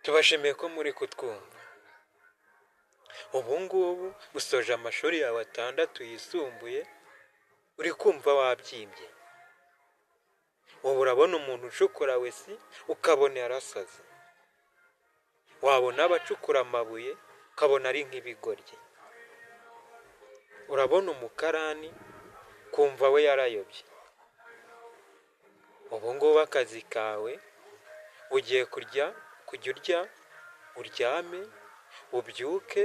Tubashimiye ko muri kutwumva. Ubu ngubu usoje amashuri yawe atandatu yisumbuye, uri kumva wabyimbye. Ubu urabona umuntu ucukura WC ukabona yarasaze, wabona abacukura amabuye ukabona ari nk'ibigoryi, urabona umukarani kumva we yarayobye. Ubu ngubu akazi kawe ugiye kurya, kujya urya, uryame, ubyuke,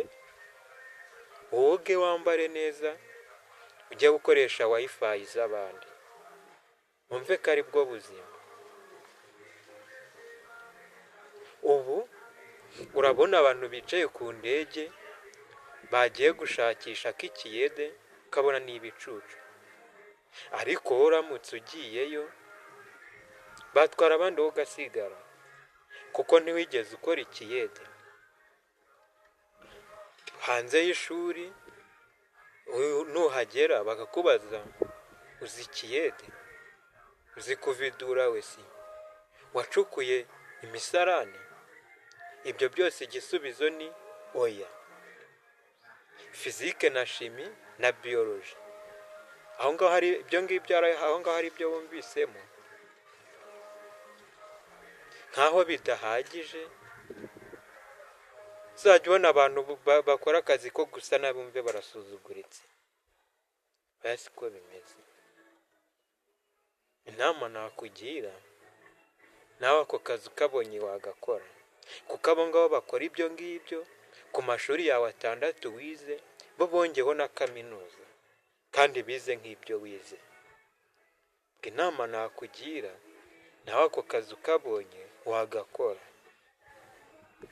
woge, wambare neza, ujye gukoresha WiFi z'abandi, wumve ko ari bwo buzima. Ubu urabona abantu bicaye ku ndege bagiye gushakisha ak'ikiyede, ukabona ni ibicucu, ariko wowe uramutse ugiyeyo batwara abandi wowe ugasigara, kuko ntiwigeze ukora ikiyede. Hanze y'ishuri nuhagera bakakubaza uzi ikiyede, uzi kuvidura WC, wacukuye imisarane? Ibyo byose igisubizo ni oya. Physique na chimie na biologie, aho ngaho hari ibyo ngibyo, aho ngaho hari ibyo wumvisemo nkaho bidahagije. Uzajya ubona abantu bakora akazi ko gusana bumve barasuzuguritse, oya siko bimeze. Inama nakugira, nawe ako kazi ukabonye wagakora, kuko abo ngabo bakora ibyo ngibyo ku mashuri yawe atandatu wize, bo bongeyeho na kaminuza kandi bize nk'ibyo wize. Inama nakugira, nawe ako kazi ukabonye wagakora.